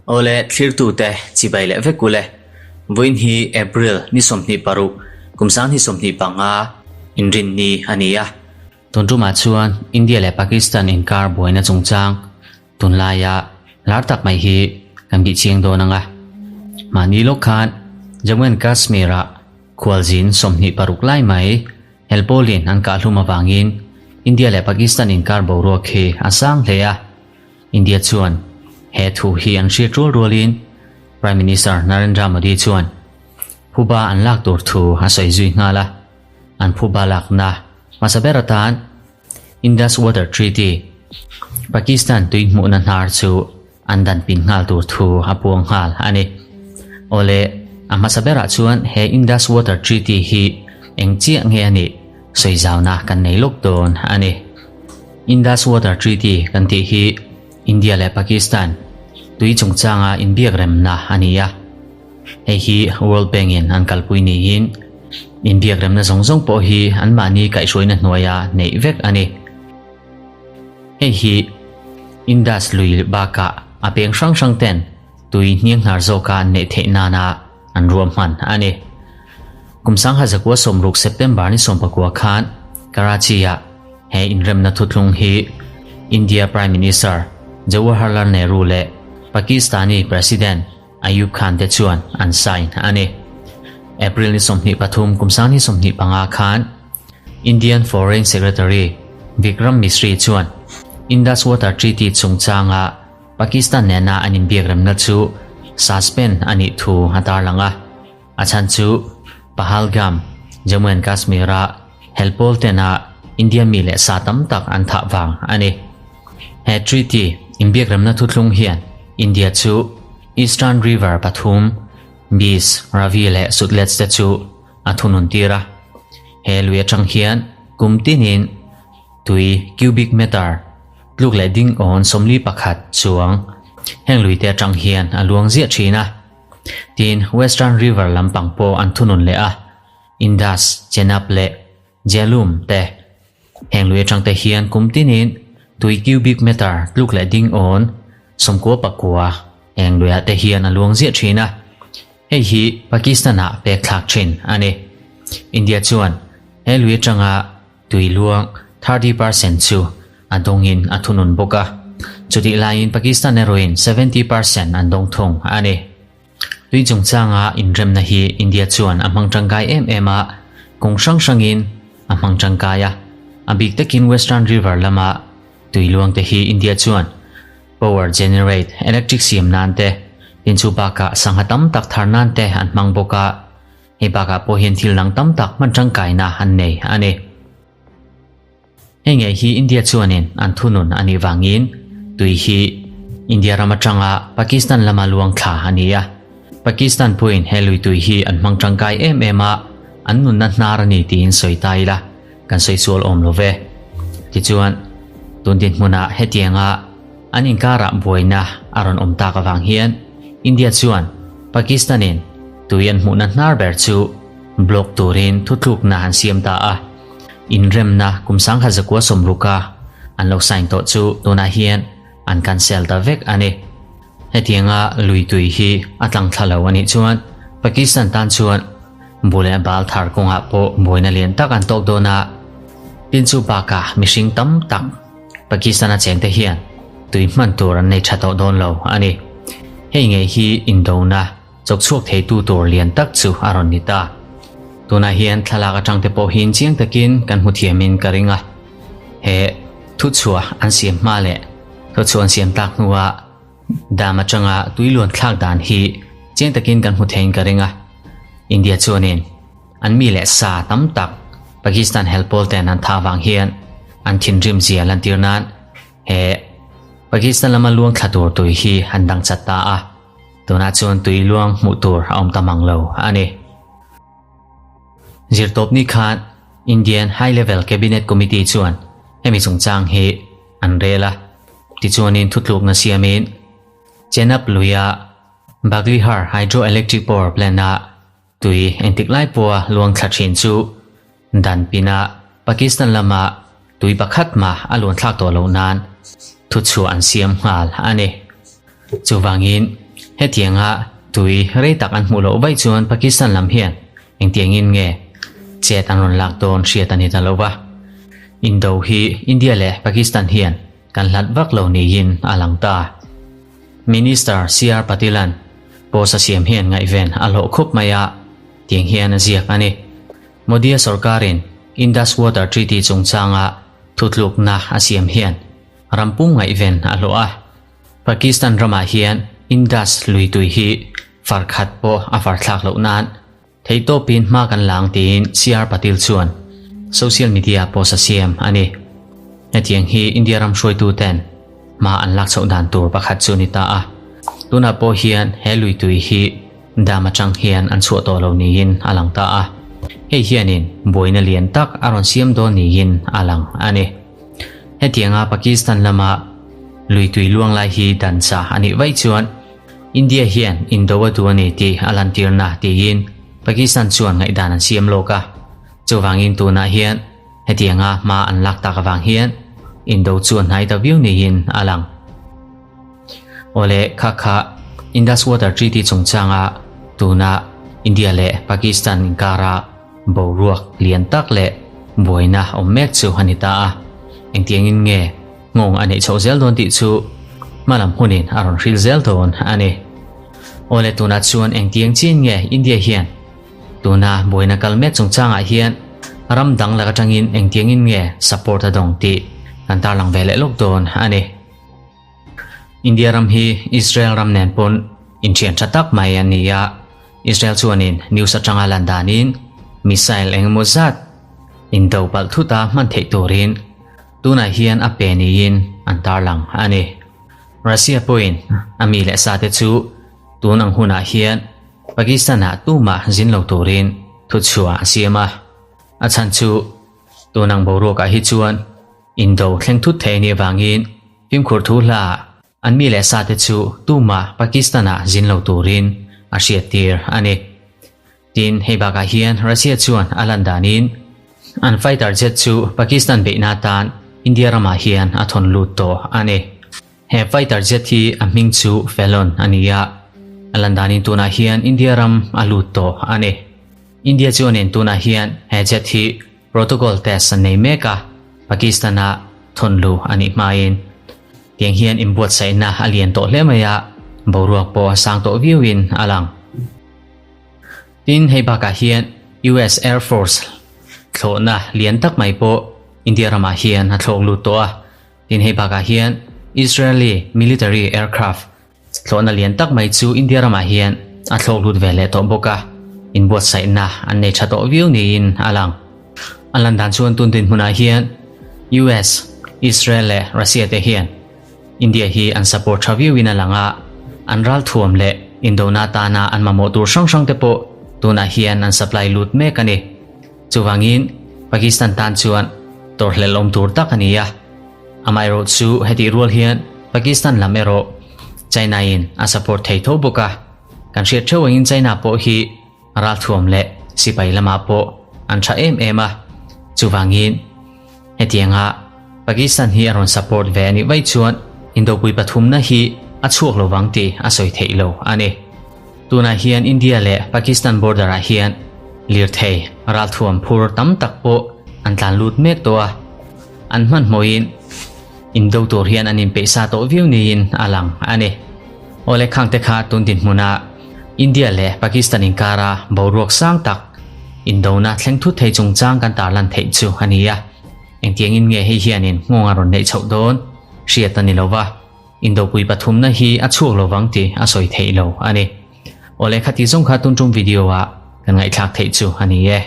Awle thlirtute chibai leh vek ule. Vawiin hi April ni 26 kum sang ni 25 inrinni a ni a. Tun tumah chuan India leh Pakistan inkar buaina chungchang tunlaia lar tak mai hi kan bih chiang dawn ang a. Mahni lawk khan Jammu and Kashmir-ah khualzin 26 lai mai helpawlin an kahhlum avangin India leh Pakistan inkar boruak hi a sang hle a. India chuan he thu hi an hriat rual rualin Prime Minister Narendra Modi chuan phuba an lak tur thu a sawi zui nghal a. An phuba lakna hmasa ber atan Indus Water Treaty, Pakistan tui hmuhna hnar chu an dan pin nghal tur thu a puang nghal a ni. Awle, a hmasa berah chuan he Indus Water Treaty hi eng chiah nge a nih sawi zauna kan nei lawk dawn a ni. Indus Water Treaty kan tih hi India leh Pakistan tui chungchanga inbiak remna a ni a. Hei hi World Bank in an kalpui niin inbiak remna zawng zawng pawh hi anmahni kaihhruaina hnuaia neih vek a ni. Hei hi Indus lui bakah a peng hrang hrang ten tui hnianghnar zawka an neih theih nana an ruahman a ni. Kum 1960 September ni 19 khan Karachi-ah he inremna thuthlung hi India Prime Minister Jawaharlal Nehru leh Pakistani President Ayub Khan te chuan an sign a ni. April ni 23 kum 2025 khan Indian Foreign Secretary Vikram Misri chuan Indus Water Treaty chungchanga Pakistan nena an inbiak remna chu suspend a nih thu a tarlang a. A chhan chu Pahalgam, Jammu and Kashmir-a helpawl tena India mi leh sa tam tak an thah vang a ni. He treaty inbiak remna thuthlung hian India chu Eastern River pathum, Beas, Ravi leh Sutlej te chu a thunun tir a. He lui atang hian kum tinin tui cubic meter tluk leh ding awn 41 chuang heng lui te atang hian a luang ziah thin a. Tin, Western River lampang pawh an thunun leh a, Indus, Chenab leh Jhelum te. Heng lui atang te hian kum tinin tui cubic meter tluk leh ding awn 99 heng luiah te hian a luang ziah thin a. Hei hi Pakistan-ah pek thlak thin a ni. India chuan he lui atanga tui luang 30% chu a dawngin a thunun bawk a. Chutih laiin Pakistan erawhin 70% an dawng thung a ni. Tui chungchanga inremna hi India chuan a hmang tangkai em em a, kawng hrang hrangin a hmang tangkai a. A bik takin Western River lama tui luang te hi India chuan power generate, electric siam nan te, tin chu bakah sangha tam tak thar nan te an hmang bawk a. Hei bakah pawh hian thil dang tam tak hman tangkaina an nei a ni. Hei ngei hi India chuanin an thunun a nih vangin tui hi India ram atanga Pakistan lama luang thla a ni a. Pakistan pawhin he lui tui hi an hmang tangkai em em a, an nunna hnar a ni tiin sawi ta ila kan sawi sual awm lo ve. Tichuan, tun dinhmunah hetianga an inkarah buaina a rawn awm tak avang hian India chuan Pakistanin tui an hmuhna hnar ber chu block turin thutlukna an siam ta a. Inremna kum 1960 an lo sign tawh chu tunah hian an cancel ta vek a ni. Hetianga lui tui hi a tlang thla lo a nih chuan Pakistan tan chuan bu leh bal thar kawngah pawh buaina lian tak an tawk dawn a. Tin chu bakah mihring tam tak Pakistan-a chengte hian tui hman tur an nei tha tawh dawn lo a ni. Hei ngei hi indona chawk chhuak theitu tur lian tak chu a rawn ni ta. Tunah hian thlalak atang te pawh hian chiang takin kan hmu thiamin ka ring a. He thuchhuah an siam hma leh thuchhuah an siam tak hnuah dam atanga tui luan thlak dan hi chiang takin kan hmu theiin ka ring a. India chuanin an mi leh sa tam tak Pakistan helpawl ten an thah avang hian an thinrim zia lantir nan he Pakistan lama luang thla tur tui hi an dang chat ta a. Tunah chuan tui luang hmuh tur a awm ta mang lo a ni. Zirtawpni khan Indian High Level Cabinet Committee chuan hemi chungchang hi an rel a. Tichuanin thutlukna siamin Chenab luia Baglihar Hydroelectric Power Plant-a tui engtik lai pawha luang thla thin chu dan pina Pakistan lama tui pakhat mah a luan thlak tawh loh nan thuchhuah an siam nghal a ni. Chuvangin, hetianga tui rei tak an hmuh loh vaih chuan Pakistan lam hian engtiangin nge chet an rawn lak dawn hriat a ni ta lo va. Indo hi India leh Pakistan hian kan hlat vak lo niin a lang ta. Minister CR Patil-a'n post a siam hian ngaihven a hlawh khup mai a, tiang hian a ziak a ni. Modi-a sorkarin Indus Water Treaty chungchanga thutlukna a siam hian ram pum ngaihven a hlawh a. Pakistan ramah hian Indus lui tui hi far khat pawh a far thlak loh nan theihtawpin hma kan la ang tiin CR Patil chuan social media post a siam a ni. Hetiang hi India ram hruaituten hma an lak chhoh dan tur pakhat chu a ni ta a. Tunah pawh hian he lui tui hi dam atang hian an chhuah tawh lo niin a lang ta a. Hei hianin buaina lian tak a rawn siam dawn niin a lang a ni. Hetianga Pakistan lama lui tui luang lai hi dan cha a nih vaih chuan India hian indo a duh a ni tih a lantirna tiin Pakistan chuan ngaihdan an siam lawk a. Chuvangin tunah hian hetianga hma an lak tak avang hian indo chu a hnai ta viau niin a lang. Awle kha kha Indus Water Treaty chungchanga tuna India leh Pakistan inkara boruak lian tak leh buaina awm mek chu a ni ta a. Engtiangin nge nghawng a neih chhoh zel dawn tih chu hmalam hunin a rawn hril zel dawn a ni. Awle tunah chuan engtiang chin nge India hian Tuna buaina kal mek chungchangah hian ram dang lak atangin engtiangin nge support a dawng tih kan tarlang ve leh lawk dawn a ni. India ram hi Israel ram nen pawn inthian tha tak mai an ni a, Israel chuanin news atanga lan danin missile engemaw zat indo palh thuta hman theih turin tunah hian a pe niin an tarlang a ni. Russia pawhin a mi leh sate chu tun ang hunah hian Pakistan-ah tumah zin lo turin thuchhuah a siam a, a chhan chu tun ang boruakah hi chuan indo thleng thut thei a nih avangin fimkhur thu hlaah an mi leh sate chu tumah Pakistan-ah zin lo turin a hriattir a ni. Tin, hei bakah hian Russia chuan a lan danin an fighter jet chu Pakistan beihna atan India ramah hian a thawn lut tawh a ni. He fighter jet hi a hming chu Felon a ni a, a lan danin tunah hian India ram a lut tawh a ni. India chuanin tunah hian he jet hi protocol test an nei mek a, Pakistan-a thawn luh a nih hmain. Tiang hian inbuatsaihna a lian tawh hle mai a, boruak pawh a sang tawh viauin a lang. Tin, hei bakah hian US Air Force thlawhna lian tak mai pawh India ramah hian a thlawk lut tawh a. Tin, hei bakah hian Israeli military aircraft thlawhna lian tak mai chu India ramah hian a thlawk lut ve leh tawh bawk a, inbuatsaihna an nei tha tawh viau niin a lang. A lan dan chuan tun dinhmunah hian US, Israel leh Russia te hian India hi an support tha viauin a lang a, an ralthuam leh indona atana an mamawh tur hrang hrang te pawh tunah hian an supply lut mek a ni. Chuvangin Pakistan tan chuan tawrhhlelh awm tur tak a ni a. Amaherawh chu hetih rual hian Pakistan lam erawh China in a support thei tho bawk a, kan hriat theuh angin China pawh hi Ralthuam leh sipai lamah pawh an tha em em a, chuvangin hetianga Pakistan hi a rawn support ve a nih vaih chuan Indopui pathumna hi a chhuak lo vang tih a sawi theih lo a ni. Tunah hian India leh Pakistan border ah hian lirthei ralthuam phur tam tak pawh an tlan lut mek tawh a, an hmanhmawhin indo tur hian an inpeih sa tawh viau niin a lang a ni. Awle khangte kha tun dinhmuna India leh Pakistan inkara boruak sang tak indona thleng thut thei chungchang kan tarlan theih chu a ni a. Engtiangin nge hei hianin nghawng a rawn neih chhoh dawn hriat a ni lo va, indopui pathumna hi a chhuak lo vang tih a sawi theih lo a ni. Awle khati zawng kha tun tum video ah kan ngaihthlak theih chu a ni e.